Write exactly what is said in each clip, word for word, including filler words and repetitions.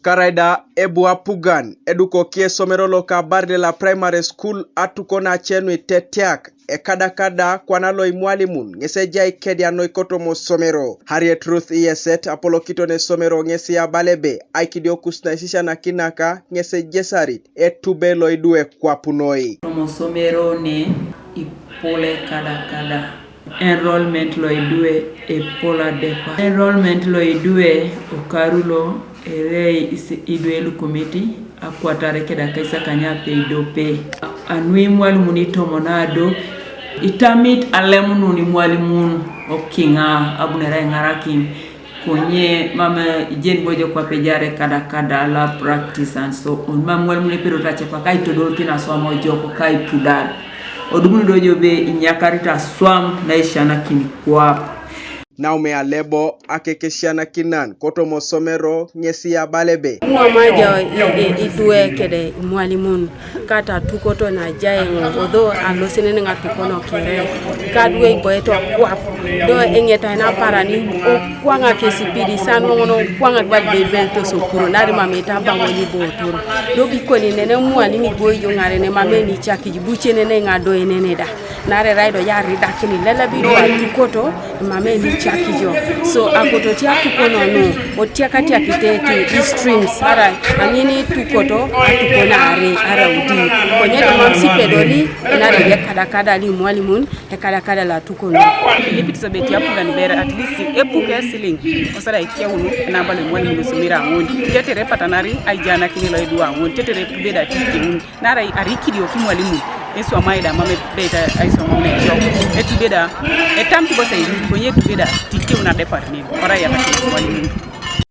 Karaida ebu apugan edukoki esomero loka Barilela Primary School atukon ace nu itetiak, ekadakada kwana lo imwalimun ŋes ejai kedianoi kotoma osomero. Harriet Ruth Iyeset apolokiton esomero ŋes abala ebe aikidiokus na isisianakinaka ŋes ejesarit etube lo idwe kwap noi. Kotoma osomero ne ipule kadakada. Enrollment lo idwe epol adepa. Enrollment lo idwe okaru lo erei is- idwe lukomiti akwatare keda kaisakanya pe idope. Anu imwalimun itomon adop itamit alemunun imwalimun okiŋa abunere aiŋarakin. Konye mam ijeni bojo kwape ejare kadakada la practice and so on. Mam mwalimun epedorete acepak aitodolikin aswam ojok kaipudar. Odumuni do jo ebe inyakarit aswam naisisianakin kwap. Naume Alebo akekesisianakinan kotoma osomero ŋesi abala ebe. Ŋomaja idwe kede imwalimun kata tukoto naja eŋo odho alosenene ŋatukono kere kadwe iboeto kwap do eŋetai naparani okwaŋa kesipidi san ŋono okwaŋa kibal bebel tosokuro nari mameta baŋoni botor do bikoni nene mwalimu igoi jo ŋarene mameni cakiji bucenene ŋado enene da. Narerai do yaridakini lelabi do atukoto mame ni chakijo. So akoto ti atukono nu otiakatiakite ti streams ara aŋini tukoto atukono are ara udi. Konye tamam sipedori nare ye kadakada li mwalimun ekadakada la tukono. Ilipit sobeti apugan bere at least epuk esiliŋ kosada ikeunu enabalo mwalimun osomira aŋun tetere patanari aijanakini lo idua aŋun tetere pubeda tikeun. Naarai arai ikidioko imwalimun eswamai da mam ebeit aiswamai ejok etube da etamit bosa irit konye etube da titiun adepar nen orai abakin imwalimun.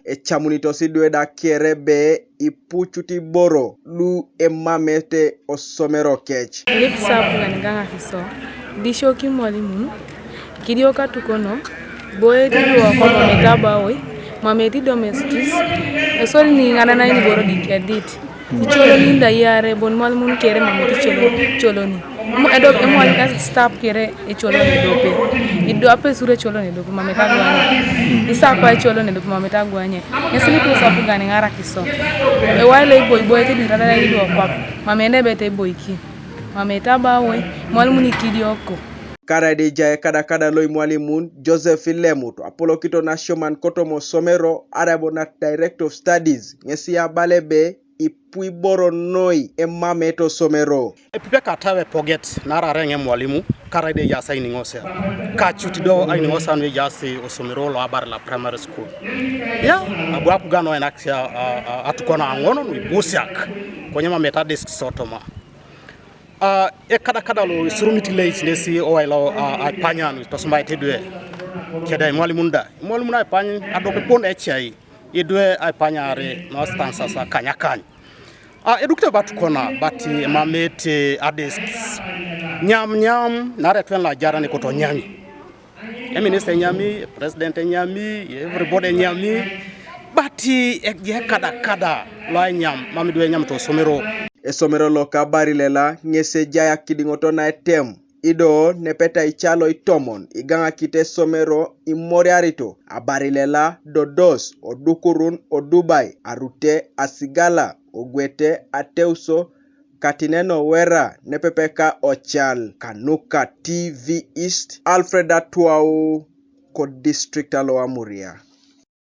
Ecamunitos idwe da kere ebe ipucut iboro lu emamete osomero kec. Lip sapugan gaŋakiso disio kimwalimun kidio katukono boet iduoko mamete abawoi mamete idomestis esol niŋananain iboro dikedit. Icolonin da iare bon malimun kere mamete icolo coloni. Edo emwali ka stap kere ecolo nedope. Ido apesur ecolo nedope mamete agwanye. Isapa ecolo nedope mamete agwanye. Ngesini kusapu gani ŋarakiso. Ewai lo iboiboete dirada ido kwap. Mamene bete iboiki. Mamete abawoi. Malimun ikidioko. Karaida ejai ekadakada lo imwalimun Joseph Ilemut apolokito nasioman kotoma osomero arai bo na Director of Studies ŋesi abala ebe ipu iboro noi emamete osomero. Epipe kata epoget naarai eŋ emwalimu karaida ejaas ainiŋosia kacut do ainiŋosia nu ejaas osomero lo Abarila Primary School. Ya abu apugan oenakis atukon aŋon nu ibusiak konye mamete adesks otoma. Ekadakada lo isurumit leit nesi owai lo aipanyan tosumbait edwe keda imwalimun da imwalimun aipany adok bon ecai idwe aipanyare nostansas akanyakany. Edukite bat kona bat emamete adesks nyam nyam nare etwen lo ajaran ekoto nyami. Eminista enyami, epresident enyami, everybody enyami. But ekadakada lo enyam mam idwe enyam tosomero. Esomero loka Abarilela ŋes ejai akidiŋoto naetem ido nepeta icalo itomon igaŋakit esomero imoriarito Abarilela, Dodos, Odukurun, Odubai, Arute, Asigala, Ogwete, Ateuso, Katineno Wera nepepe ka ocal kanuka T V East, Alfred Atuau, kodistrict alo Amuria.